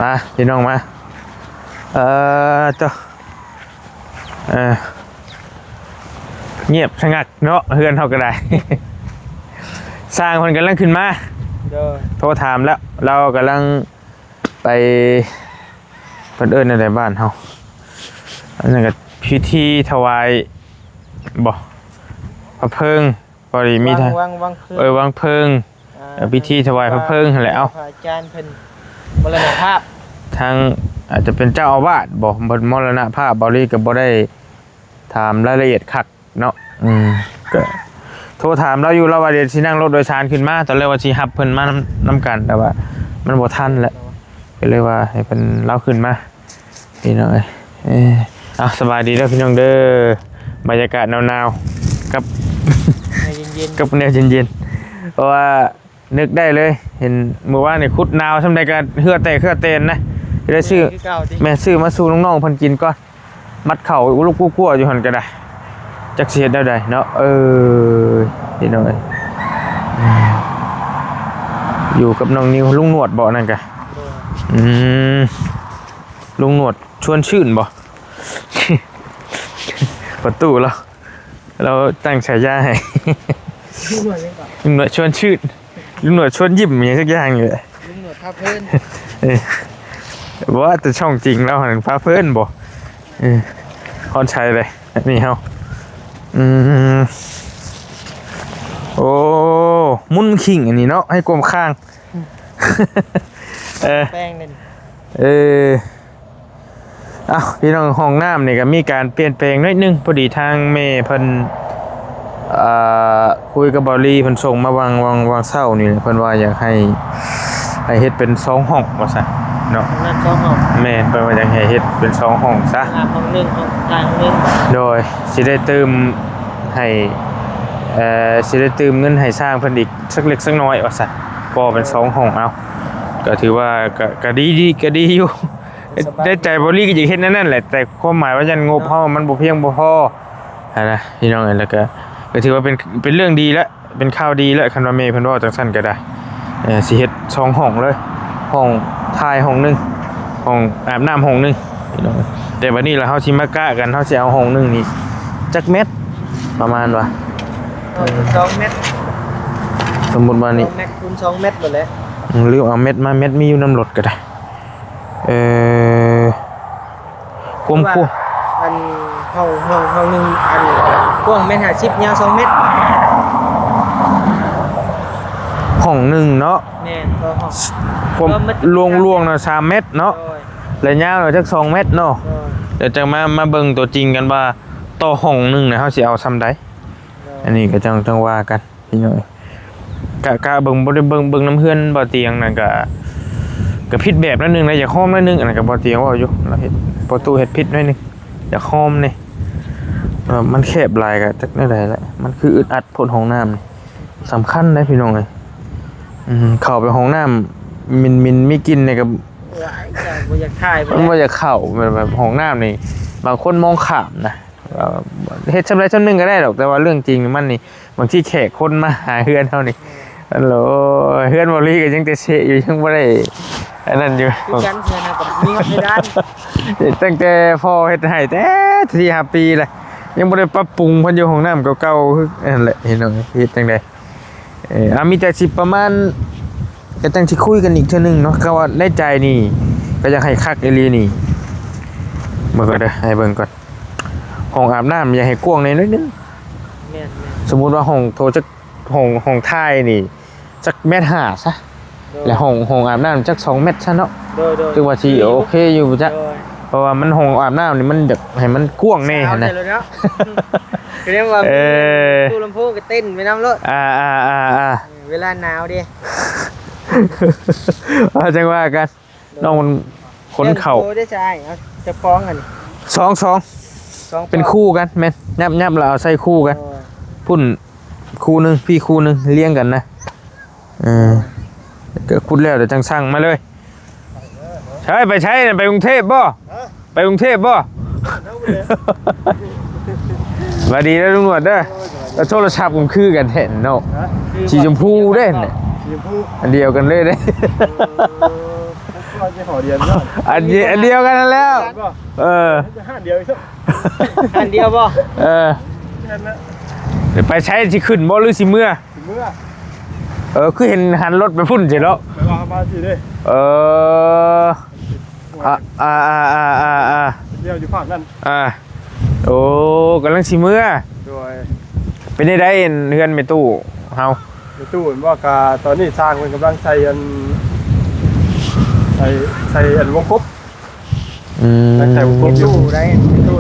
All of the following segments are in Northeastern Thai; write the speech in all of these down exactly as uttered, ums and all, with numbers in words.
มาพี่น้องมา เอ่อ ตัว เอ่อ เงียบสงัดเนาะ เฮือนเฮาก็ได้ ช่างเพิ่นกำลังขึ้นมา โดย โทรถามแล้ว เรากำลังไป เพิ่นเอิ้นอะไรบ้านเฮา อันนั้นก็พิธีถวาย บ่ พระเพลิง พอดีมี วาง ทาง วาง วางเพลิง เออ วางเพลิง อ่า เออ พิธีถวายพระเพลิงนั่นแหละ เอ้า พระอาจารย์เพิ่นมรณภาพ ทาง อาจจะเป็นเจ้าอาวาสบ่ เพิ่นมรณภาพ เบาลีก็บ่ได้ถามรายละเอียดคักเนาะ อืม ก็โทรถามเราอยู่ เราว่าเดี๋ยวสินั่งรถโดยสารขึ้นมา ตอนแรกว่าสิรับเพิ่นมานำ นำกัน แต่ว่ามันบ่ทันแล้ว ก็เลยว่าให้เพิ่นลาวขึ้นมา พี่น้องเอ้ย เอ้ย เอา สบายดีเด้อพี่น้องเด้อ บรรยากาศหนาวๆ กับ แนวเย็นๆ กับแนวเย็นๆ เพราะว่านึกได้เลย เห็นมื้อวานนี่ขุดหนาวส่ำใดก็เหื่อแตกเหื่อแตนนะ ได้ซื้อ คือเก่าติ แม่น ซื้อมาสู่น้องๆเพิ่นกินก่อน มัดเข่าอุลุกกู้กัวอยู่หั่นก็ได้ จักสิเฮ็ดแนวใดเนาะ เออ พี่น้องเอ้ย อยู่กับน้องนิว ลุงหนวดบ่นั่นกะ อืม ลุงหนวดชวนชื่นบ่ ประตูเรา เราตั้งฉายาให้ ลุงหนวดยังก่อน ลุงหนวดชวนชื่น ลุงหนวดชวนยิ้มอหย่างสักอย่างอยู่แหละ ลุงหนวดพาเพลิน เออ ว่าแต่ช่องจริงเราหั่นพาเพลินบ่ เออ ฮอดใสเลย นี่เฮา อืม โอ้ มุนคิงอันนี้เนาะ ให้กลมข้าง เออ แปลงเลย เออ อ้าว พี่น้อง ห้องน้ำนี่ก็มีการเปลี่ยนแปลงหน่อยหนึ่ง พอดีทางแม่เพิ่น เอ่อ คุยกับเบาลี เพิ่นส่งมาวัง วัง วังเช้านี่แหละ เพิ่นว่าอยากให้ ให้เฮ็ดเป็นสองห้องว่าซั่นเนาะ ห้องน้ำสองห้อง แม่น เพิ่นว่าอยากให้เฮ็ดเป็นสองห้องซะ ห้องน้ำห้องหนึ่ง ห้องถ่ายห้องหนึ่ง โดยสิได้เติมให้ เอ่อ สิได้เติมเงินให้ช่างเพิ่นอีกสักเล็กสักน้อยว่าซั่น ก็เป็นสองห้องเอา ก็ถือว่าก็ ก็ดี ดี ก็ดีอยู่ สบาย ในใจเบาลีก็อยากเฮ็ดแนวนั้นแหละ แต่ความหมายว่าย่านงบเฮามันบ่เพียงบ่พอหั้นนะพี่น้อง แล้วก็ ก็ถือว่าเป็น เป็นเรื่องดีแล้ว เป็นข่าวดีแล้ว คันว่าแม่เพิ่นเว้าจั่งซั้นก็ได้ เอ่อ สิเฮ็ดสองห้องเลย ห้องถ่ายห้องหนึ่ง ห้องอาบน้ำห้องหนึ่งพี่น้อง แต่บัดนี้ล่ะ เฮาสิมากะกัน เฮาสิเอาห้องหนึ่งนี่จักเมตร ประมาณว่า เอาสองเมตร สมมุติว่านี่ สองเมตรคูณสองเมตรโลดแหละ อืม หรือเอาเมตรมา เมตรมีอยู่นำรถก็ได้ เอ่อ ความกว้าง อันห้อง ห้อง ห้องหนึ่ง อันกว้างเมตรห้าสิบ ยาวสองเมตร ห้องหนึ่งเนาะ แม่น ต่อห้อง ความ ก็มัน ลวงๆนะ สามเมตรเนาะ โดย และยาวน่ะจักสองเมตรเนาะ โดย เดี๋ยวจะมา มาเบิ่งตัวจริงกันว่าต่อห้องหนึ่งน่ะ เฮาสิเอาส่ำใด โดย อันนี้ก็จั่ง จั่งว่ากัน พี่น้อง กะ กะเบิ่ง บ่ได้เบิ่ง เบิ่งนำเฮือนบ่เตียงนั่นกะ กะผิดแบบหน่อยหนึ่งนะ อยากหอมหน่อยหนึ่ง อันนั้นกะบ่เตียงเว้าอยู่ เราเฮ็ด ประตูเฮ็ดผิดหน่อยหนึ่ง อยากหอมนี่ เอ่อ มันแคบหลายกะจักแนวใดแหละ มันคืออึดอัดโพดห้องน้ำนี่ สำคัญนะพี่น้องเอ้ย อืม เข้าไปห้องน้ำ มิน มิน มีกลิ่นนี่กะ ว้าย จ้ะ บ่อยากถ่าย มันบ่อยากเข้า แบบ แบบห้องน้ำนี่ บางคนมองข้ามนะ เอ่อ เฮ็ดส่ำใดส่ำหนึ่งก็ได้ดอก แต่ว่าเรื่องจริงมันนี่ บางทีแขกคนมาหาเฮือนเฮานี่ อันโหล เฮือนเบาลีก็ยังแต่เซะอยู่ ยังบ่ได้อันนั้นอยู่ คือกัน เฮือนเฮาก็มีฮอดเพดาน ตั้งแต่พ่อเฮ็ดให้แต่สี่ห้าปีแล้ว ยังบ่ได้ปรับปรุง เพิ่นอยู่ห้องน้ำเก่าๆ คืออันนั้นแหละ พี่น้อง เฮ็ดจั่งใด เอ่อ อ่ะ มีแต่สิประมาณ ก็จั่งสิคุยกันอีกเทื่อหนึ่งเนาะ ก็ว่าในใจนี่ ก็อยากให้คักอีหลีนี่ เบิ่งก่อนเด้อ ให้เบิ่งก่อน ห้องอาบน้ำอยากให้กว้างแหน่หน่อยหนึ่ง แม่นๆ สมมุติว่าห้องโถจัก ห้อง ห้องถ่ายนี่ จักเมตรห้าซะ โดย และห้อง ห้องอาบน้ำจักสองเมตรซะเนาะ โดย โดย ถือว่าสิโอเคอยู่จ้ะ โดย เพราะว่ามันห้องอาบน้ำนี่มันอยากให้มันกว้างแหน่หั้นนะ สาวเลยเนาะ ก็เรียกว่า เออ ตู้ลำโพงก็เต้นไปนำโลด อ่า อ่า อ่า อ่า เวลาหนาวเด้ เอาจั่งว่ากัน โดย น้องมันขนเข่า เรื่องโตได้จ้ะ เอาเจ้าของอัน สอง สอง สอง เป็นคู่กัน แม่น ยับ ยับแล้วเอาใส่คู่กัน โอ้ย พุ่นคู่หนึ่ง พี่คู่หนึ่ง เรียงกันนะ เออ ก็ขุดแล้วเดี๋ยวจั่งสั่งมาเลย ใช่ ไปใช้น่ะ ไปกรุงเทพฯบ่ ฮะ ไปกรุงเทพฯบ่ สวัสดีนะลุงหนวดเด้อ แล้วโทรศัพท์ผมคือกันแท้เนาะ ฮะ สีชมพูเด้เนี่ย สีชมพู อันเดียวกันเลยเด้ เออ ว่าจะหอเดียวเนาะ อันเดียว อันเดียวกันนั่นแหล้ว บ่ เออ จะห้าเดียวอีกสัก อันเดียวบ่ เออ แค่นั้นแหละ เดี๋ยวไปใช้สิขึ้นบ่หรือสิเมือ สิเมือ เออ คือเห็นหันรถไปพุ่นสิเนาะ ไปว่ามาสิเด้ เออ อ่ะ อ่า อ่า อ่า อ่า อ่า เดียวอยู่ภาคนั้น อ่า โอ้ กำลังสิเมือ โดย เป็นได้ได้เฮือนแม่ตู้เฮา แม่ตู้เห็นว่ากะตอนนี้สร้างเพิ่นกำลังใส่อัน ใส่ ใส่อันวงกบ อืม ใส่วงกบอยู่ ตู้ได้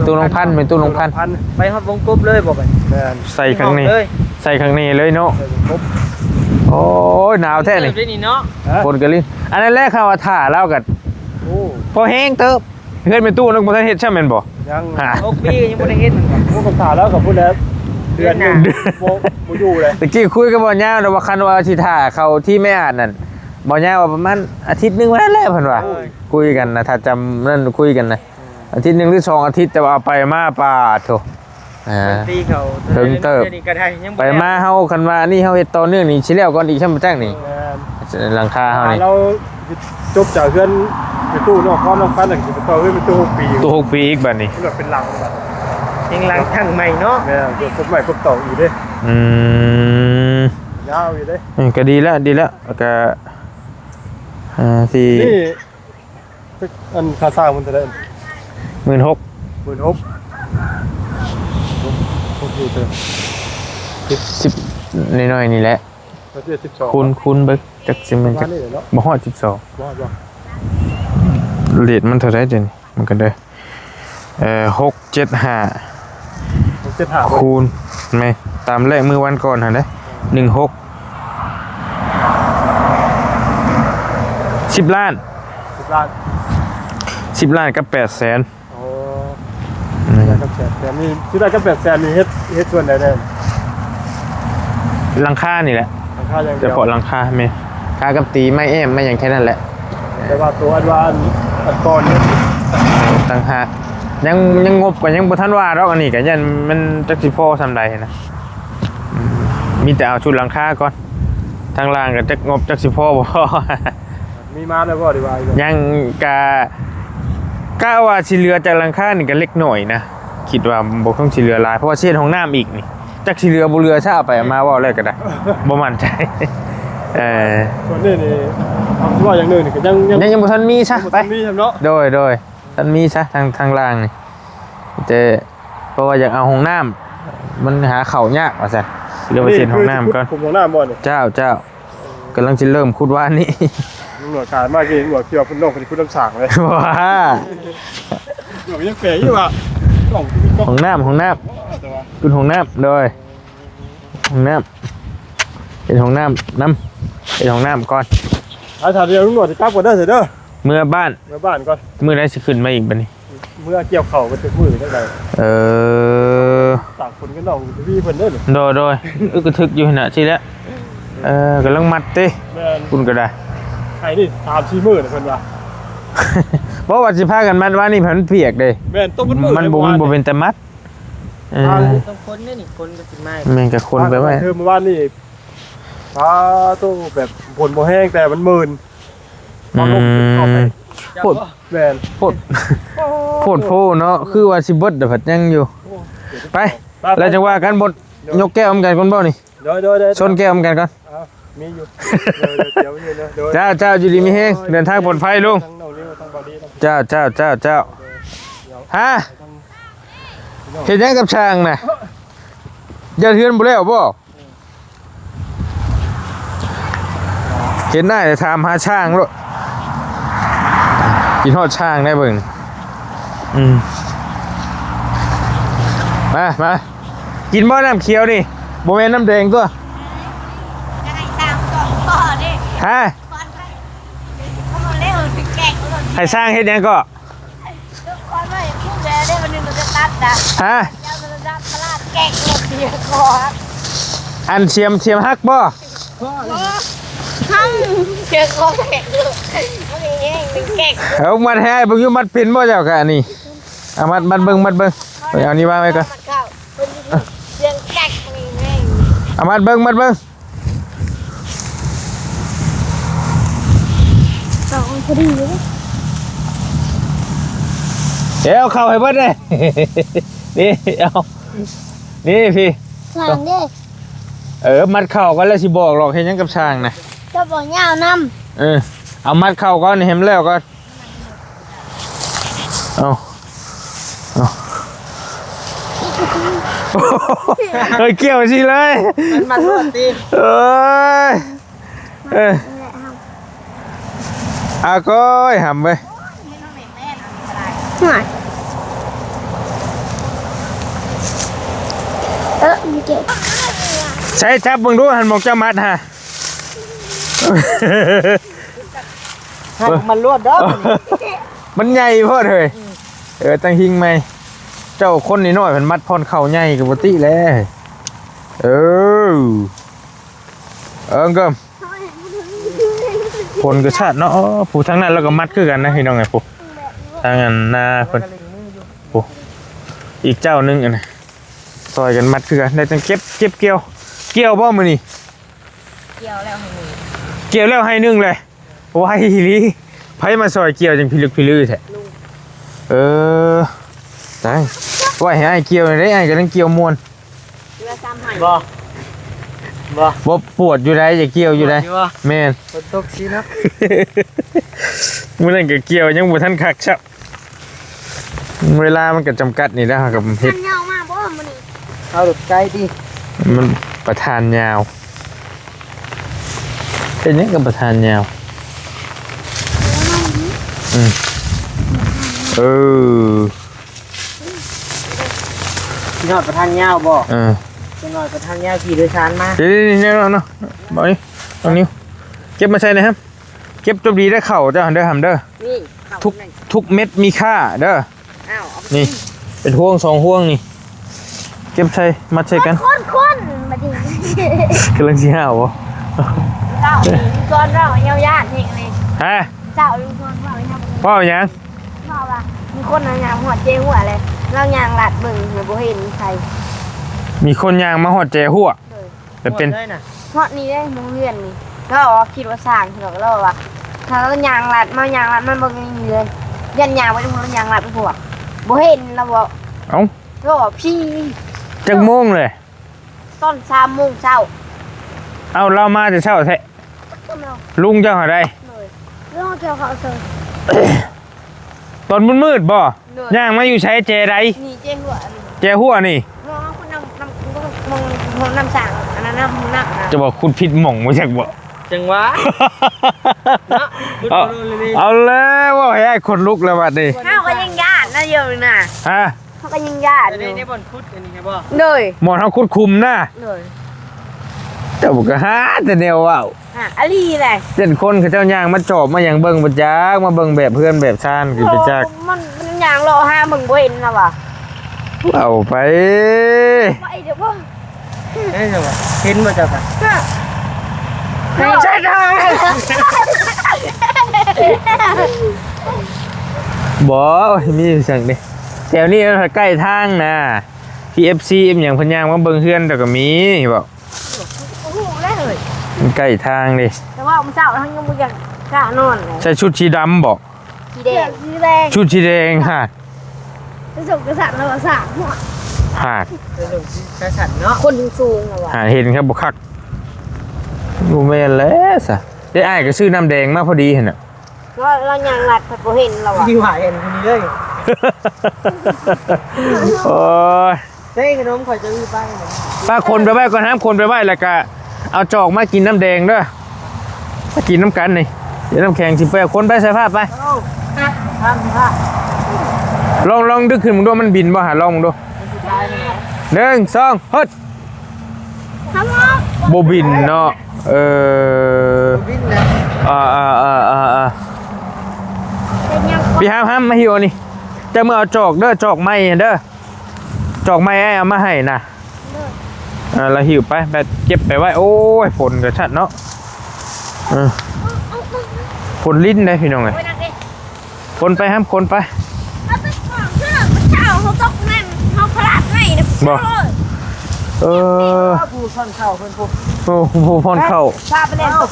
ตู้น้องพันธุ์ เป็นตู้น้องพันธุ์ ไปฮอดวงกบเลยบ่ไป แม่น ใส่ข้างใน ออกเลย ใส่ข้างในเลยเนาะ ใส่วงกบ โอ้ย หนาวแท้นี่ เติบได้นี่เนาะ ฮะ คนกะลิน อันนั้นแหละเขาว่าถ่าลาวกัด โอ้ พอแห้งเติบ เฮือนแม่ตู้นึกบ่ทันเฮ็ดใช่แม่นบ่ ยัง ฮะ หกปียังบ่ได้เฮ็ดมันบ่ พวกผมถ่าแล้วกับพูดแล้ว เดือนหนึ่ง เดือนหน้า บ่ บ่อยู่เลย ตะกี้คุยกับบ่าวยาวนะว่าคันว่าสิถ่าเขาที่แม่อาจนั่น บ่าวยาวว่าประมาณอาทิตย์หนึ่งวันนั้นแหละเพิ่นว่า โอ้ย คุยกันนะ ถ้าจำนั่นคุยกันนะ อาทิตย์หนึ่งหรือสองอาทิตย์ แต่ว่าเอาไปมาปาดโถ อ่า ตีเขา เถิงเติบ ดี๋ยวนี้ก็ได้ ยังบ่ ไปมาเฮาคันว่านี่เฮาเฮ็ดต่อเนื่องนี่สิแล้วก่อนอีกช่ำจังนี่ แม่น หลังคาเฮานี่ เราจบจากเฮือนไปตู้นอกคอนนอกคันน่ะสิไปต่อเฮือนไปตู้หกปี ตู้หกปีอีกบัดนี้ มันแบบเป็นหลังแบบ ยังหลังทางใหม่เนาะ แม่น เดี๋ยวครบใหม่ครบเต่าอีกเด้ อืม ยาวอยู่เด้ อืม ก็ดีแล้ว ดีแล้ว แล้วก็ อ่า ที่ นี่ อันค่าสร้างมันเท่าไหร่ หมื่นหก หมื่นหก หกอยู่เท่าไหร่ สิบ สิบน้อยๆนี่แหละ ประมาณสิบสอง คูณ คูณเบิ่งจักสิแม่นจัก ประมาณนี้แหละเนาะ บ่ฮอดสิบสอง บ่ฮอดบ่ เรทมันเท่าไหร่เดี๋ยวนี้ มันก็ได้ เอ่อ หกเจ็ดห้า หกเจ็ดห้า คูณแม่น ตามเลขมื้อวันก่อนหั่นเด้ หนึ่งหก สิบล้าน สิบล้าน สิบล้านกับแปดแสน โอ้ อืม ได้กับแปดแสนนี่ สิได้กับแปดแสนนี่เฮ็ด เฮ็ดส่วนใดแน่ หลังคานี่แหละ หลังคาอย่างเดียว เฉพาะหลังคาแม่น ค่ากับตีไม้แอ้มไม้หยังแค่นั้นแหละ แต่ว่าตัวอันว่าอัน อันก่อนนี่ ต่างหาก ยัง ยังงบก็ยังบ่ทันว่าดอก อันนี้ก็ยันมันจักสิพอส่ำใดนะ อืม มีแต่เอาชุดหลังคาก่อน ทางล่างก็จักงบจักสิพอบ่พอ มีมาแล้วบ่ดีว่า ยังกะ กะว่าสิเหลือจากหลังคานี่ก็เล็กน้อยนะ คิดว่าบ่คงสิเหลือหลาย เพราะว่าสิเฮ็ดห้องน้ำอีกนี่ จักสิเหลือบ่เหลือ ซะเอาไปเอามาเว้าแล้วก็ได้ บ่มั่นใจ เออ ส่วนนี้นี่ เอาว่าอย่างหนึ่งนี่ก็ยัง ยัง ยัง ยังบ่ทันมีซะ ยังบ่ทันมี ไป เนาะ โดย โดย ทันมีซะ ทาง ทางล่างนี่ แต่ เพราะว่าอยากเอาห้องน้ำ มันหาเข้ายากว่าซั่น เรียกว่าสิเฮ็ดห้องน้ำก่อน นี่คือสิขุดห้องน้ำบ่นี่ เจ้า เจ้า กำลังสิเริ่มขุดวานนี้ ตำรวจขายมากเลย ตำรวจเที่ยวพุ่นนอกไปขุดน้ำสางเลย ว้า ตำรวจยังแปลกอยู่ว่ะ ห้องน้ำ ห้องน้ำ แต่ว่า ขุดห้องน้ำ โดย ห้องน้ำ เป็นห้องน้ำนำ เป็นห้องน้ำก่อน เอา ถ้าเดี๋ยวตำรวจจะกลับก่อนเด้อ เสร็จเด้อ เมือบ้าน เมือบ้านก่อน มื้อใดสิขึ้นมาอีกบัดนี้ เมือเกี่ยวเข้ากันทุกมื้อจังใด เออ ตากฝนกันนอก พี่เพิ่นเด้อ โดย โดย อึกกระทึกอยู่หั่นน่ะ สิแล้ว เออ กำลังมัดติ แม่น คุณก็ได้ ไอ้นี่ สามสี่มื้อน่ะเพิ่นว่า เพราะว่าสิพากันมัดว่านี่มันเปียกเด้ แม่น ตกมันมื้อ มันบ่ มันบ่เป็นตามัด เออ ต้องคนเนี่ยนี่ คนก็สิมา แม่นก็คนไปไว้ เทอมเมื่อวานนี่ ฟ้าโตแบบฝนบ่แห้งแต่มันมื่น อืม โพด แม่น โพด โพดโพเนาะ คือว่าสิเบิดแต่ผัดยังอยู่ ไป ไป แล้วจังว่ากัน บด ยกแก้วนำกันก่อนบ่นี่ โดย โดย โดย ชนแก้วนำกันก่อน เอา มีอยู่ โดย โดย เดี๋ยวมีอยู่นะ โดย เจ้า เจ้า อยู่ดีมีแฮง เดินทางปลอดภัยลุง ทั้งน้องนิว ทั้งบอดี้ ทั้ง เจ้า เจ้า เจ้า เจ้า ฮะ เฮ็ดหยังกับช่างน่ะ ย่านเฮือนบ่แล้วบ่ เห็นหน้าจะถามหาช่างโลด กินฮอดช่างได้เบิ่ง อืม มา มา กินบ่น้ำเขียวนี่ บ่แม่นน้ำแดงตัว จะให้สามสองข้อเด้ ฮะ ก่อนไป เขามาเร็ว แกะรถ ให้ช่างเฮ็ดหยังก็ ก่อนไป พูดแล้วเด้ วันหนึ่งมันจะตัดนะ ฮะ เจ้ามันจะตัดตลาดแกะรถเสียก่อน อันเสียม เสียมหักบ่ ทั้งเสียงของแขกเลยมันเองเป็นแขก เอามัดให้เบิ่งอยู่ มัดเป็นบ่เจ้ากะนี่ เอามัด มัดเบิ่ง มัดเบิ่ง เอานี่วางไว้ก่อน มันเข้าเป็นเสียงแขกนี่เอง เอามัดเบิ่ง มัดเบิ่ง สอง พอดีเลย เดี๋ยวเอาเข้าให้เบิดเลย นี่เอา นี่พี่ หลังเด้ เออ มัดเข้าก่อนแล้วสิบอกหรอก เฮ็ดหยังกับช่างนะ เจ้าบอกยาวนำ เออ เอามัดเข้าก่อน ให้มันแล้วก่อน เอา เอา เฮ้ย เกี่ยวสิเลย มันมาลวดติ เอ้ย เออ อาก้อยหำเว้ย เออ มันเกี่ยว ใช้จับเบิ่งดู หันหมองเจ้ามัดฮะ ให้มันลวดเด้อ มันใหญ่โพดเลย เออ ตั้งหิ้งใหม่ เจ้าคนน้อยๆ เพิ่นมัดพรเข้าใหญ่ก็บ่ติแหละ เออ เอิงเกิม ฝนกระชากเนาะ อ้อ ผู้ทางนั้นเราก็มัดคือกันนะพี่น้องไอ้ผู้ ทางอันนาเพิ่น ผู้ อีกเจ้าหนึ่งอันนะ ซอยกันมัดคือกัน ได้ตั้งเก็บ เก็บเกี่ยว เกี่ยวบ่มื้อนี้ เกี่ยวแล้วให้หนึ่ง เกี่ยวแล้วให้หนึ่งเลย ไวอีหลี ไผมาซอยเกี่ยวจังพิลึกพิลือแท้ ลุง เออ ตาย ไว้ให้อ้ายเกี่ยวหน่อยเด้ อ้ายกำลังเกี่ยวม่วน เรือซ้ำให้ บ่ บ่ บ่ปวดอยู่ใด อย่าเกี่ยวอยู่ใด ปวดอยู่บ่ แม่น ฝนตกสิเนาะ มื้อนั้นก็เกี่ยวยังบ่ทันคักซ้ำ เวลามันก็จำกัดนี่นะ กับเฮ็ด มันยาวมากบ่มื้อนี้ เอารถไกลติ มันประธานยาว เป็นหยังกับประธานยาว อืม เออ พี่น้องประธานยาวบ่ เออ พี่น้องประธานยาวขี่โดยสารมา เดี๋ยวๆๆๆเนาะ บอกนี่ ตรงนี้ เก็บมาใส่หน่อยครับ เก็บจบดีได้เข่าเด้อ เด้อหำเด้อ นี่ เข่า ทุก นั่น ทุกเม็ดมีค่าเด้อ อ้าว เอาไป นี่ เป็นห่วงสองห่วงนี่ เก็บใส่ มัดใส่กัน คนๆๆ มาดิ กำลังสิห้าวบ่ เจ้านี่ก่อนเราเอายาวๆนี่เลย ฮะ เจ้าลุงพลว่าเอายาวๆ ว่าเอาหยัง ว่าว่า มีคนเอายางหัวเจ๊หัวเลย เรายางลัดเบิ่ง บ่เห็นใคร มีคนยางมาฮอดแจหัว โดย แต่เป็น ฮอดนี่ได้โรงเรียนนี่ เราคิดว่าสร้าง เราก็เลยว่า ถ้าเรายางลัด มายางลัด มันบ่มีเลย ยันยางไปดู เรายางลัดไปพวก บ่เห็น เราบอก เอ้า เราบอก "พี่" จักโมงเลย ตอนสามโมงเช้า เอา เรามาแต่เช้าแท้ ลุงเจ้าหาได้ โดย ลุงเจ้าเขาเชิญ ตอนมืดๆบ่ โดย ย่างมาอยู่ใช้แจใด นี่แจหัวนี่ แจหัวนี่ มองคุณน้ำ น้ำ มอง มองน้ำสาง อันนั้นน้ำ น้ำนะ จะบอกคุณผิดหม่องบ่จักบ่ จังหวะ เนาะ เอา เอาแล้ว ว่าให้อ้ายขนลุกแล้วบัดนี้ เฮาก็ยังย่านนะ เดี๋ยวนี้นะ ฮะ เฮาก็ยังย่านอยู่ ใน ในบ่อนขุดอันนี้ไงบ่ โดย หมอนเฮาขุดคุมนะ โดย เจ้าก็หาแต่แนวเว้า อ่ะ อลีแหละ เช่นคนเขาเจ้าย่างมาจอบมาหยังเบิ่งบ่จัก มาเบิ่งแบบเฮือนแบบชานคือบ่จัก โอ้ มัน มันย่างเลาะหาเบิ่งบ่เห็นนะวะ เอาไป ไปเดี๋ยวบ่ เอ้ย เห็นบ่เจ้าค่ะ ฮะ ใช่ค่ะ บ่ โอ้ย มีอยู่ซั่งเด้ แถวนี้มันใกล้ทางนะ พีเอฟซี อิหยังเพิ่นย่างมาเบิ่งเฮือนแต่ก็มีบ่ โอ้โห ได้เลย มันใกล้ทางเด้ แต่ว่ามื้อเช้าเฮายังบ่อยากกล้านอนเลย ใส่ชุดสีดำบ่ สีแดง สีแดง ชุดสีแดงฮะ ไปส่งกระสันแล้วว่าสามหัว ฮะ ไปส่งกระสันเนาะ คนสูงๆอะวะ หาเห็นครับบ่คัก บ่แม่นแล้วซะ ได้อ้ายก็ซื้อน้ำแดงมาพอดีหั่นน่ะ เรา เราย่างลัดบ่เห็นเราอะ มีหวายอันนี้เลย โอ้ย เฮ้ย ขนมข่อยจะมีบ้างไหม ป้าขนไปไว้ก่อน ห้ามขนไปไว้ แล้วก็เอาจอกมากินน้ำแดงเด้อ มากินน้ำกันนี่ เดี๋ยวน้ำแข็งสิไปเอา ขนไปใส่ผ้าไป เอ้า ทำผ้า ลอง ลองดึกขึ้นมึงดู มันบินบ่หา ลองมึงดู มันสิตายไหม หนึ่ง สอง ฮึด ครับผม บ่บินเนาะ เออ บินแล้ว อ่า อ่า อ่า อ่า อ่า เป็นยัง พี่ห้าม ห้ามมาหิวนี่ เจ้ามือเอาจอกเด้อ จอกไม้เด้อ จอกไม้อ้ายเอามาให้นะ เด้อ อ่า แล้วหิวไป ไปเก็บไปไว้ โอ้ย ฝนกระชัดเนาะ เออ ฝนลิ้นได้พี่น้องเอ้ย โอ้ย นั่งดิ ขนไปครับ ขนไป เขาเป็นของเชื่อพระเจ้า เขาตกนั่น เขาพลาดไงเนี่ย บ่ เออ ผู้ซ่อนเข้าเพิ่นผู้ โอ้ ผู้ซ่อนเข้า พาไปเล่นต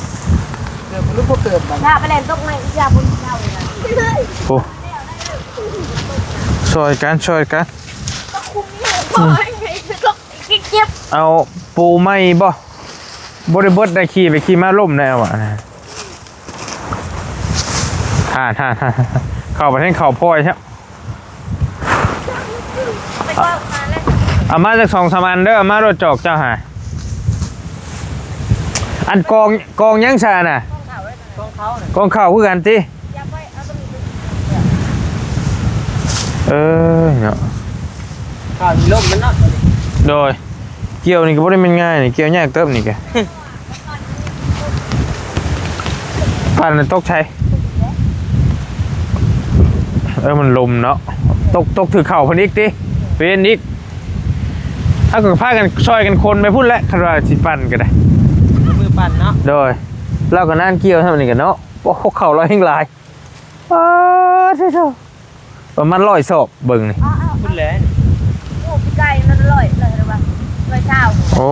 ก ลูกบ่เกิดบัด ถ้าไปเล่นตกในอีกอย่างบนเจ้าเลยนะ โอ้ ช่วยกัน ช่วยกัน ก็คุ้มอยู่ อืม เจ็บ เอาปูใหม่บ่ บ่ได้เบิดได้ ขี่ไปขี่มาล้มแน่ว่ะ ฮ่าฮ่าฮ่า เข้าไปให้เขาพ่อยครับ ไปกองมาแล้ว เอามาจากสองสามอันเด้อ เอามารถจอกเจ้าหา อันกอง กองยังซะน่ะ กองเขาเลย กองเขาน่ะ กองเขาคือกันติ อย่าไปเอาตรงนี้ เออเนาะ ข้าวนี่ล่มมันเนาะ โดย เกี่ยวนี่ก็บ่ได้แม่นง่ายนี่ เกี่ยวยากเติบนี่กะ ปั่นน่ะตกใส่ เออ มันลมเนาะ ตก ตกถือเข่าเพิ่นอีกติ เป็นอีก ถ้าก็พากันช่วยกันคนไปพุ่นแหละ คันว่าสิปั่นก็ได้ มือปั่นเนาะ โดย เราก็นั่นเกี่ยวเท่านี้กันเนาะ โอ้โห เข่าเราแห้งหลาย ป๊าดเด้อ ประมาณร้อยศอกเบิ่งนี่ เอาเอา พูดแล้ว โอ้พี่ไก่มันร้อยเลยหรือว่าร้อยเศร้า โอ้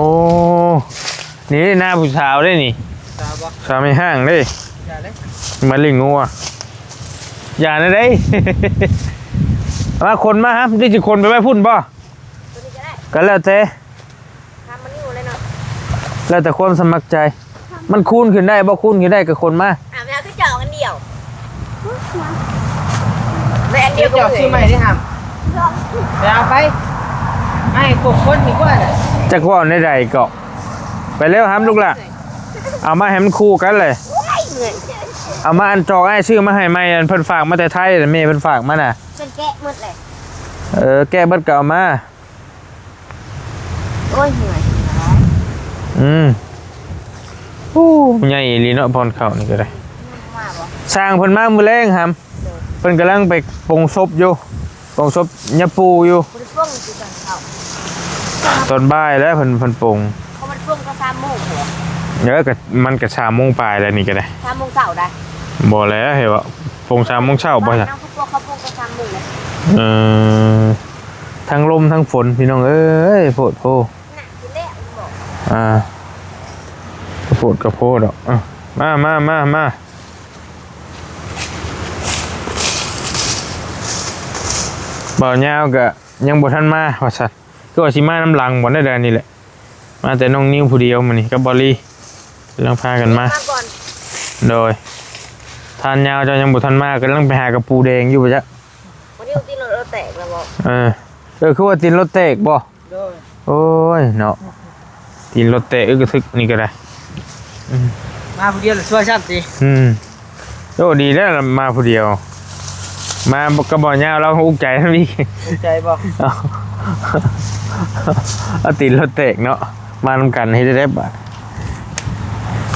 นี่หน้าผู้สาวได้นี่ สาวบ่ สาวไม่ห้างเด้ อย่าเลย มาเลี้ยงงัว อย่านะเด้ มาคนมาครับ นี่จะคนไปไว้พุ่นบ่ ตัวนี้ก็ได้ ก็แล้วแต่ ทำมันอยู่เลยเนาะ แล้วแต่ความสมัครใจ มันคูณขึ้นได้บ่ คูณขึ้นได้ก็คนมา อ่ะแมวคือจอกอันเดียว แบรนด์เดียวกันเลย เจ้าซื้อใหม่ได้ห้าม ไปเอาไป ให้ครบคนดีกว่าน่ะ จักว่าในใดก็ ไปแล้วห้ามลูกล่ะ เอามาให้มันคู่กันเลย โอ้ยเหนื่อย เอามาอันจอกอ้ายซื้อมาให้ใหม่ อันเพิ่นฝากมาแต่ไทยน่ะ แม่เพิ่นฝากมาน่ะ เป็นแกะหมดเลย เออ แกะเบิดก็เอามา โอ้ยเหนื่อย อืม โอ้ ใหญ่อีหลีเนาะ พรเข้านี่ก็ได้ มาบ่ สร้างเพิ่นมามื้อแลงหำ เพิ่นกำลังไปปลงศพอยู่ ปลงศพยาปู่อยู่ บ่ได้ปลงคือกันเขา ตอนบ่ายแล้วเพิ่น เพิ่นปลง เขามันปลงก็สามโมงเหรอ เออ ก็ มันก็สามโมงปลายแล้วนี่ก็ได้ สามโมงเช้าได้ บ่แล้ว เห็นว่าปลงสามโมงเช้าบ่ บ้าน จ้ะ น้องเขาปลง เขาปลงก็สามโมงเลย เออ ทั้งลมทั้งฝนพี่น้องเอ้ย โพดโพ น่ะ กินแล้วบอก อ่า กระโพดกระโพดดอก อ่ะ มา มา มา มา บ่าวยาวก็ยังบ่ทันมา ว่าซั่น คือว่าสิมานำหลังบ่ได้เดือนนี้แหละ มาแต่น้องนิวผู้เดียวมื้อนี้กับบ่าวลี กำลังพากันมา มาก่อน โดย ท่านยาวเจ้ายังบ่ทันมา กำลังไปหากระปูแดงอยู่บ่จ๊ะ วันนี้ตีนรถแตกแล้วบอก เออ เออ คือว่าตีนรถแตกบ่ โดย โอ้ย เนาะ ตีนรถแตกอึกกระทึกนี่ก็ได้ อืม มาผู้เดียวหรือช่วยซ้ำสิ อืม โอ้ ดีแล้วมาผู้เดียว มาก็บ่ยาว เราอุกใจนั่นอีก อุกใจบ่ เอา เอาตีนรถแตกเนาะ มานำกันให้ได้บ่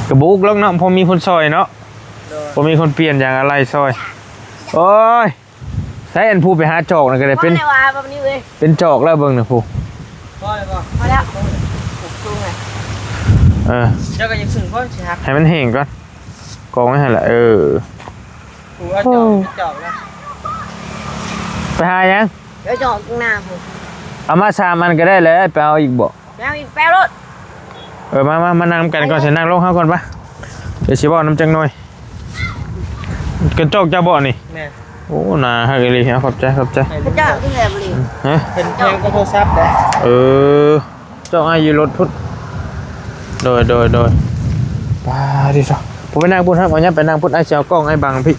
กระบุกลงเนาะ พอมีคนซอยเนาะ โดย พอมีคนเปลี่ยนยางอะไรซอย โอ้ย ใช้อันผู้ไปหาจอกนั่นก็ได้เป็น พอแล้วว่าแบบนี้เว้ย เป็นจอกแล้วเบิ่งนะผู้ พอแล้วบ่ พอแล้ว เออ เจ้าก็ยังถึงพ่อสิฮัก ให้มันแห้งก่อน กองไว้หั่นแหละ เออ กูว่าจอก โอ้ จอกนะ ไปหายัง เดี๋ยวจอกข้างหน้าผม เอามาสามอันก็ได้แหละ ไปเอาอีกบ่ แล้วอีกแป๊บรถ เออ มา มา มานั่งกันก่อน ไป สินั่งลงเฮาก่อนปะ เดี๋ยวสิบอกน้ำจังหน่อย กันจอกเจ้าบ่นี่ แม่น โอ้ หนาฮักอีหลี เอาขอบใจ ขอบใจ ให้ลูก เจ้าขึ้นเลยบริ ฮะ เป็นเพลงก็โทรศัพท์ได้ เออ เจ้าอ้ายอยู่รถพุทธ โดย โดย โดย ป้าดิเถอะ ผมไปนั่งพุทธครับ เอาเนี่ยไปนั่งพุทธ ไอ้ายสิเอากล้องไอ้ายบังพี่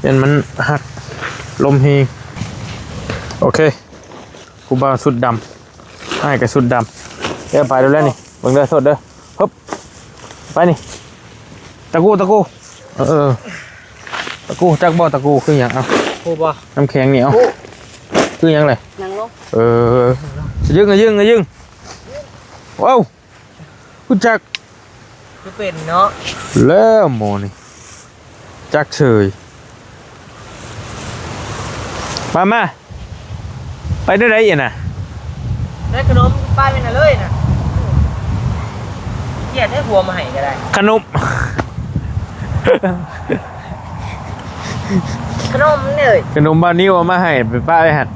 เดี๋ยวมันหัก ลมเฮง โอเค ผู้บ่าวสุดดำ อ้ายก็สุดดำ เดี๋ยวไปดูแล้วนี่ เบิ่งเด้อ โทษเด้อ ฮึบ ไปนี่ ตะกู้ ตะกู้ เออ เออ ตะกู้ จักบ่ตะกู้คือหยัง เอ้า ฮู้บ่ น้ำแข็งนี่ เอ้า ฮู้ คือหยังเลย นั่งลง เออ ยึงอะยึงอะยึง ว้าว รู้จัก คือเป็นเนาะ แล้วหมอนี่ จักเฉย มา มา ไปได้ไดอีกนะ ได้ขนมป้าไปน่ะเลยน่ะ เกลียดให้ผัวมาให้ก็ได้ ขนม ขนมเลย ขนมบาวนิวเอามาให้ ไปป้าไปหัด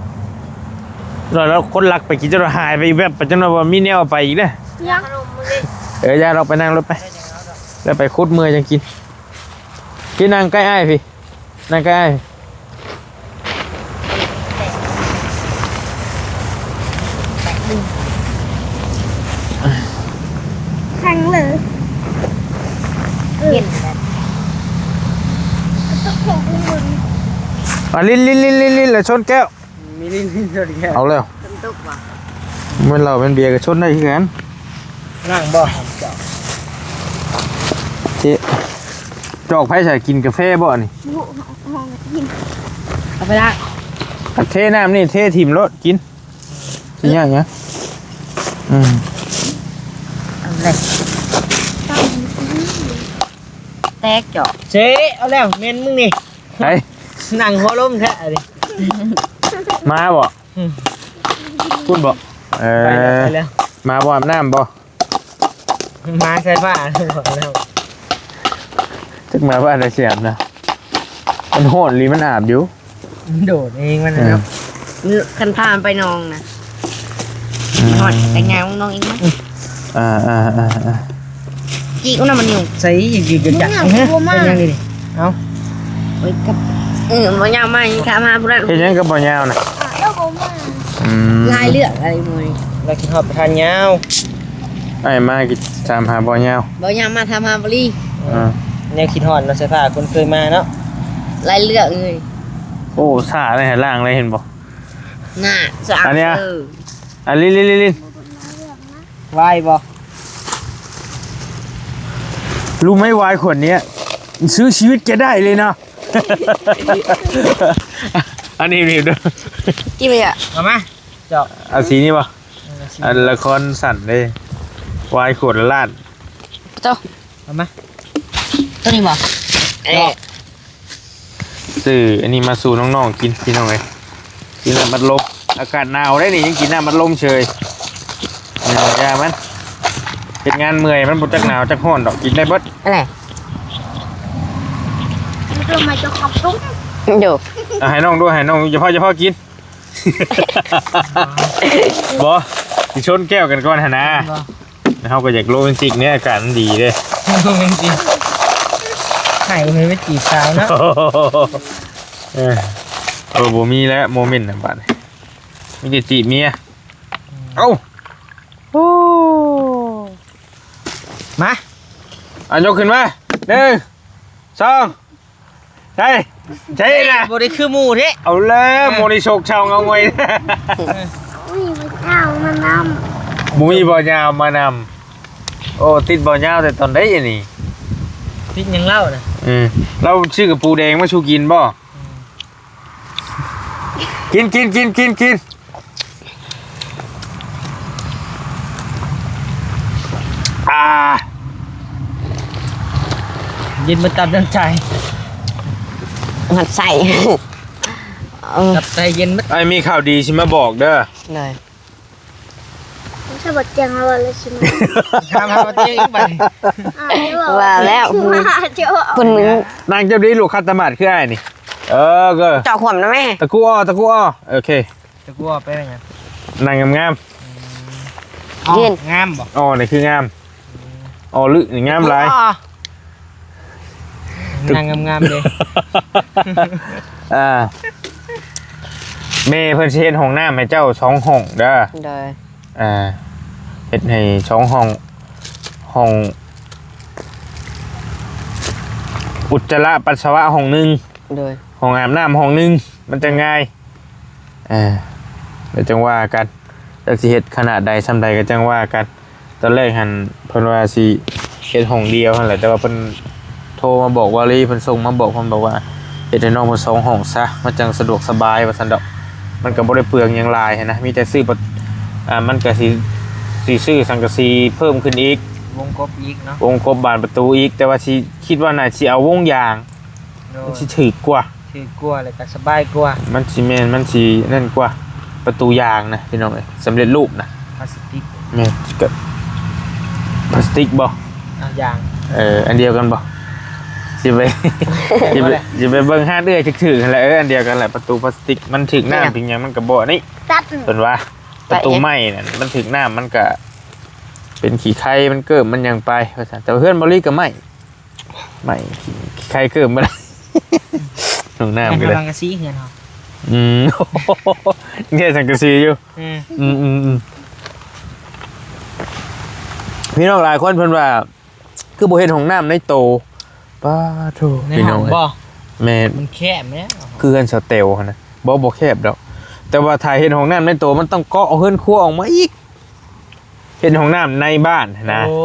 แล้วคนรักไปกินจนหายไปแบบ ไปจนว่ามีแนวเอาไปอีกเด้อ ยัง ขนมมึงดิ เออ อย่า เราไปนั่งรถไป แล้วไปคุดเมือยังกิน พี่นั่งใกล้อ้ายพี่ นั่งใกล้อ้ายพี่ ทั้งเลย เย็นแบบ ก็ต้องลงข้างบน อ่ะ ลิ้นลิ้นลิ้นลิ้นลิ้นแล้วชนแก้ว มีลิ้นลิ้นโดนแก้ว เอาแล้ว ฝนตกว่ะ เป็นเหล้าเป็นเบียร์ก็ชนได้คือกัน นั่งบ่ เจ๊จอกไผใส่กินกาแฟบ่นี่ บุห้องกิน เอาไปละ เทน้ำนี่เทถิ่มรถกินสิยากเนี้ยอืม เอาเลยแตกเจาะ เจ๊เอาแล้วเมนมึงนี่ ไอ้ นั่งหัวล้มแท้เลย มาบ่ อืม พูดบ่เอ ไปแล้ว อ ไปแล้ว มาบ่อาบน้ำบ่ มาใส่ผ้าแล้ว จักมาบ้านได้เสียบนะ มันโหดลีมันอาบอยู่ โดดเองมันนะครับ คันพามันไปนองนะหอดแต่งงานน้องเองนะ อ่าอ่าอ่าอ่า จีกน้ำมันอยู่ ใส่อีกอยู่จัด เนี่ย เฮ้ย กลัวมาก เป็นยังไงดิเอา โอ้ยกับเออบ่ยาวมาอีกค่ะมาผู้นั้น เฮ็ดหยังกับบ่ยาวนะ อ่ะแล้วกลัวมาก อืม ลายเลือกอะไรมวย เราคิดฮอดประธานยาว ไอ้มากินตามหาบ่ยาว บ่ยาวมาทำมาบรี อ่า แนวคิดฮอดเราใส่ผ้าคนเคยมาเนาะ ลายเลือกเลย โอ้สาเลยล่างเลยเห็นบ่ น่าจะ อันเนี้ย เออ อ่ะลินลินลินลิน ไหวบ่ รู้ไหมไวน์ขวดเนี้ย ซื้อชีวิตแกได้เลยนะ อันนี้นี่ดู กี่ไปอ่ะ เอามาเจาะ เอาสีนี้ป่ะ อันละครสั้นเลยไวน์ขวดละล้าน โต เอามา ตัวนี้บ่เอ๊ะ ซื้ออันนี้มาสู่น้องๆกินพี่น้องเอ้ยกินน้ำอัดลมอากาศหนาวได้นี่ยังกินน้ำอัดลมเฉยเอออย่ามันเป็นงานเมื่อยมันบ่จักหนาวจักร้อนดอกกินได้เบิด อะไร มันก็มาจะขับตุ้ง เดี๋ยว อ่ะให้น้องด้วยให้น้องอย่าพ่ออย่าพ่อกิน บ่สิชนแก้วกันก่อนหั่นนะ บ่ เฮาก็อยากโรแมนติกเนี่ยอากาศมันดีเด้ โรแมนติกไข่มันไม่จีบสาวนะ เออเออบ่มีแล้วโมเมนต์นะบัดนี้มีแต่จีบเมียเอ้าโอ้ มา อ่ะยกขึ้นมาหนึ่งสองใช่ใช่นะ บ่ได้คือหมู่เด้ เอาแล้วโมนิโชกชาวเงาเงย อุ้ยมันเอามาน มุ้ยบ่ยาวมานำโอ้ติดบ่ยาวแต่ตอนได้อันนี้ พิษยังเล่านะ เออเราซื้อกระปูแดงมาชูกินบ่กินกินกินกินกินอ่า เย็นมาตามน้ำใจ หัดใส่เออ ตับไตเย็นมัด ไอ้มีข่าวดีสิมาบอกเด้อ เลย ำสะบัดแจงเอาอะไรสิมา ทำมาเตียงอีกไป อ่ะไม่บอก ว่าแล้ว มาเจ้า คนมึง นางเจ้าดีลูกคัดตะหมาดคือไอ้นี่ เออก็ เจาะขวมนะแม่ ตะกู้อ้อตะกู้อ้อโอเค จะกลัวไปไง นางงาม ยืน งามบ่ ๆอ้อนี่คืองามอ้อลึนี่งามหลาย อ๋อ นางงามๆเลย อ่าแม่เพิ่นสิเฮ็ดห้องน้ำให้เจ้าสองห้องเด้อ โดย อ่าเฮ็ดให้สองห้องห้อง อุจจาระปัสสาวะห้องหนึ่ง โดย ห้องอาบน้ำห้องหนึ่งมันจะง่ายอ่าเดี๋ยวจังว่ากันจักสิเฮ็ดขนาดใดส่ำใดก็จังว่ากัน ตอนแรกหั่นเพิ่นว่าสิเฮ็ดห้องเดียวหั่นแหละแต่ว่าเพิ่นโทรมาบอกวาลีเพิ่นส่งมาบอกเพิ่นบอกว่าเฮ็ดให้น้องเพิ่นสองห้องซะมันจังสะดวกสบายว่าซั่นดอก มันก็บ่ได้เปลืองหยังหลายหั้นนะมีแต่ซื้อประอ่ามันก็สิสิซื้อสังกะสีเพิ่มขึ้นอีก วงกบอีกเนาะ วงกบบานประตูอีก แต่ว่าสิคิดว่าน่าสิเอาวงยาง โดย มันสิถืกกว่า ถือกลัวเลยก็สบายกลัว มันสิแม่นมันสินั่นกว่า ประตูยางนะพี่น้องเอ้ยสำเร็จรูปนะ พลาสติก แม่นก็พลาสติกบ่ เอายาง เอออันเดียวกันบ่สิไปสิไปสิไปเบิ่งห้าเดือยถืกๆหั่นแหละเอออันเดียวกันแหละประตูพลาสติกมันถืกน้ำเพียงหยังมันก็บ่นี่ ตัด เพิ่นว่าประตูไม้นั่นมันถืกน้ำมันก็เป็นขี้ไคมันเกิบมันหยังไปว่าซั่นแต่ว่าเฮือนบ่ลีก็ไม้ ไม่ ใครเกิดมาได้ ห้องน้ำก็ กำ ได้ ลังกระซีเฮือนเขา อืม เนี่ยสังกะสีอยู่ อืม อืมอืมอืมพี่น้องหลายคนเพิ่นว่า คือบ่เห็นห้องน้ำในโต ป้าโธ่ ใน พี่ ห้ น้ อ อง ง บ่ แม่น มันแคบเนี่ย คือเฮือนสาวเตลหั้นนะบ่บ่แคบดอก แต่ว่าถ้าเห็นห้องน้ำในโตมันต้องเกาะเอาเฮือนครัวออกมาอีก เห็นห้องน้ำในบ้านหั้นนะ โอ้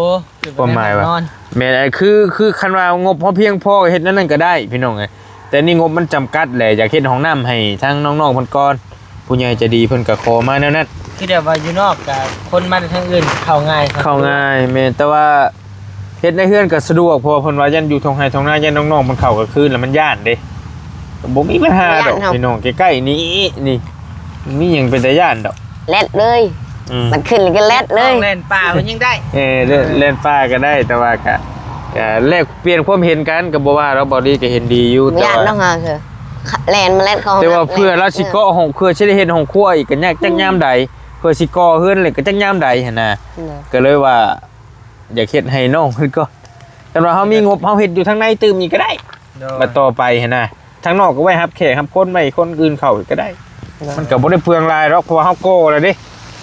ความหมายว่า นอน แม่น คือคือคันว่างบพอเพียงพอก็เฮ็ดนั่นนั่นก็ได้พี่น้องเอ้ย แต่นี่งบมันจำกัดแหละ อยากเฮ็ดห้องน้ำให้ทั้งน้องๆเพิ่นก่อน ผู้ใหญ่ใจดีเพิ่นก็ขอมาแนวนั้น คือเดี๋ยวว่าอยู่นอกกับคนมาทางอื่นเข้าง่ายครับ เข้าง่ายแม่น แต่ว่าเฮ็ดในเฮือนก็สะดวก เพราะว่าเพิ่นว่าย่านอยู่ท้องไร่ท้องนา ย่านน้องๆมันเข้ากลางคืนแล้วมันย่านเด้ บ่มีปัญหาดอก บ่ย่านเนาะ พี่น้อง ใกล้ๆนี่ นี่ มีหยังเป็นตาย่านดอก แลดเลย อืม มันขึ้นก็แลดเลย แล่นป่ามันยังได้ เออเล่นเล่นป่าก็ได้ แต่ว่าก็ก็แลกเปลี่ยนความเห็นกัน ก็บ่ว่าเรา บ่ดีก็เห็นดีอยู่ บ่ แต่ ย่าน ว่า เนาะค่ะคือแลนมาแลนของ แต่ว่าเพื่อเราสิก่อห้อง เพื่อสิได้เฮ็ดห้องครัวอีกก็ยากจักยามใด เพื่อสิก่อเฮือนเลยก็จักยามใดหั้นนะ เออ ก็เลยว่า อยากเฮ็ดให้น้องเพิ่นก่อน แต่ว่าเฮามีงบ เฮาเฮ็ดอยู่ทางในตื่มอีกก็ได้ โดย มาต่อไปหั้นนะ ทางนอกก็ไว้รับแขกรับคน ไว้คนอื่นเข้าก็ได้ เออ มันก็บ่ได้เปลืองหลายหรอก เพราะว่าเฮาก่อแล้วเด้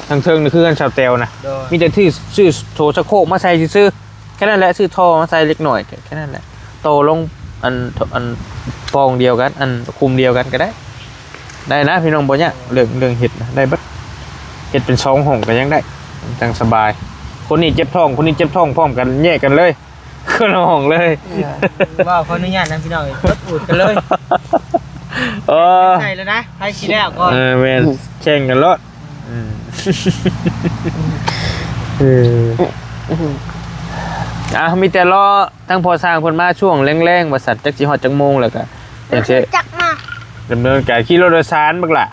ทางเทิงนี่คือเฮือนสาวแตวนะ โดย มีแต่ซื้อซื้อโถชักโครกมาใส่ซื่อๆ แค่นั้นแหละ ซื้อท่อมาใส่เล็กน้อย แค่นั้นแหละ ต่อลงอันอันปองเดียวกัน อันคุมเดียวกันก็ได้ ได้นะพี่น้อง บ่ยาก เรื่องเรื่องเฮ็ดนะ ได้เบิด เฮ็ดเป็นสองห้องก็ยังได้ จั่งสบาย คนนี้เจ็บท้อง คนนี้เจ็บท้องพร้อมกัน แยกกันเลย คนละห้องเลย ว่าขออนุญาตนะพี่น้องเอ้ยกดอูดกันเลย เออ ใช่แล้วนะ ใครสิแล้วก่อน เออ แม่น แข่งกันโลด อืม เออ อ่ะ มีแต่รอทั้งพอสร้างเพิ่นมาช่วงแลงๆ ว่าซั่น จักสิฮอดจักโมงแล้วก็จั่งสิ จักมา ดำเนินการ ขี่รถโดยสารบักล่ะ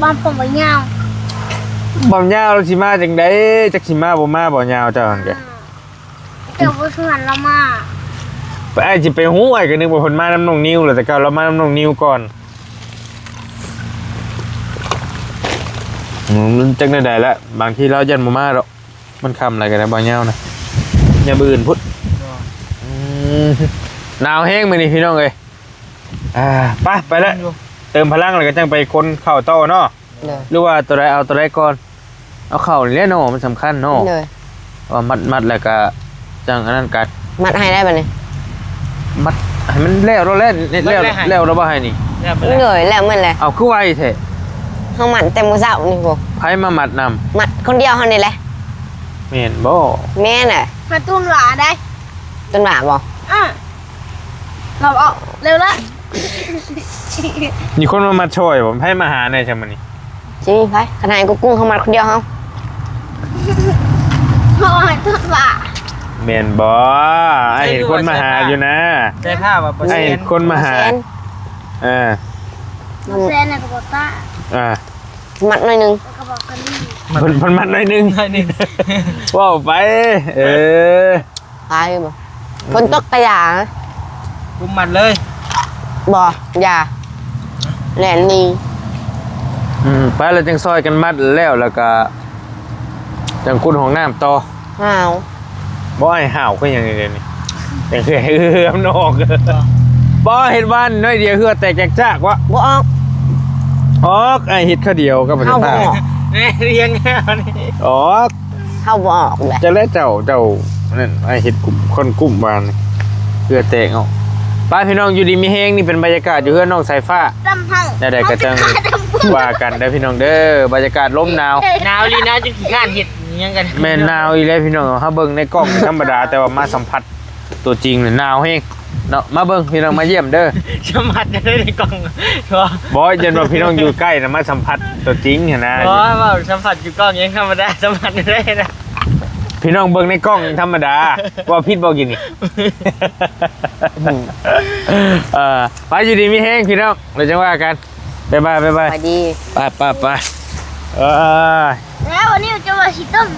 บ้านผมบ่ยาว บ่ยาวสิมาจั่งใด จักสิมาบ่มา บ่ยาวเจ้าหั่นแก เจ้าบ่ชวนเรามา ไป อ้ายสิไปฮู้ อ้ายก็นึกว่าเพิ่นมานำน้องนิวแล้ว แต่เก่าเรามานำน้องนิวก่อน อืม มันจักแนวใดละ บางทีเราย่านบ่มาดอก มันค่ำแล้วก็ได้ บ่ยาวนะ อย่ามื้ออื่นพุ้น อืม หนาวแฮงมื้อนี้พี่น้องเอ้ย อ่า ไป ไปแล้ว เติมพลังแล้วก็จั่งไปขนข้าวต่อเนาะ เด้อ หรือว่าตัวใดเอาตัวใดก่อน เอาข้าวนี่แหละเนาะ มันสำคัญเนาะ เด้อ ว่ามัดมัดแล้วก็จั่งอันนั้นกัน มัดให้ได้บัดนี้ มัดให้มันแล้วแล้วแหละ แล้วแล้วบ่ให้นี่ แล้วไปแล้ว เด้อ แล้วมื้อแหละ เอาคือไวแท้ เฮามัดแต่มื้อเช้านี่พุ้น ไผมามัดนำ มัดคนเดียวเฮานี่แหละ แม่นบ่ แม่นน่ะ มาตุ้นหลาได้ ต้นหมากบ่ อ่ะเราออกเร็วละ มีคนมามัดช่อยบ่ ไผมาหาแน่ซั่นมื้อนี้ สิมีไผ คันให้กูกุ้งเฮามัดคนเดียวเฮา เพราะว่าตุ้นหลา แม่นบ่ อ้ายเห็นคนมาหาอยู่นะ ได้ภาพว่าเปอร์ อ้าย เซ็ เห็ น น ต์ คนมาหา เปอร์เซ็นต์ อ่า เปอร์เซ็นต์นะกระบอกต้า อ่า มัดหน่อยหนึง กระบอกกันนี่ เพิ่นเพิ่นมัดหน่อยหนึง ได้หนึ่ง เว้าไป เออ ตายบ่ ฝนตกกะยา กุมมันเลย บ่ อย่า แล่นหนี อืม ไปแล้วจั่งซอยกันมัดแล้ว แล้วก็จั่งขุดห้องน้ำต่อ หาว บ่ อ้ายหาวคือหยังนี่เดี๋ยวนี้ จั่งคือให้เฮือมันออก บ่ เฮ็ดบ้านน้อยเดียวเฮือแตกแจกจากวะ บ่ออก ออก อ้ายเฮ็ดข้าวเดียวกับ เฮาบ่ออก แม่เรียงแนวนี่ ออก เฮาบ่ออกแหละ จะแล้วเจ้า เจ้า นั่น อ้ายเฮ็ดกลุ่ม คนกลุ่มบ้านนี่ เฮือแตกออก ไปพี่น้อง อยู่ดีมีแฮง นี่เป็นบรรยากาศอยู่เฮือนน้องสายฟ้า ดำเพิ่ง แนวใดก็จั่งว่ากันเด้อพี่น้องเด้อ บรรยากาศลมหนาว หนาวลีนะจนขี้ข้านเห็ดอิหยังกัน แม่นหนาวอีกแล้วพี่น้อง เฮาเบิ่งในกล้องธรรมดา แต่ว่ามาสัมผัสตัวจริงเนี่ยหนาวแฮงเนาะ มาเบิ่งพี่น้อง มาเยี่ยมเด้อ สมัดจะได้ในกล่องทัว บ่ ยันว่าพี่น้องอยู่ใกล้นะ มาสัมผัสตัวจริงหั้นนะ เพราะว่าสัมผัสอยู่กล้องยังธรรมดา สัมผัสไม่ได้นะ พี่น้องเบิ่งในกล้องธรรมดา ว่าผิดบ่กินนี่ เออ ไป อยู่ดีมีแฮงพี่น้อง เดี๋ยวจั่งว่ากัน บ๊ายบาย บ๊ายบาย ไปดี ไปไปไป เออ แล้ววันนี้จะมาสิต้ม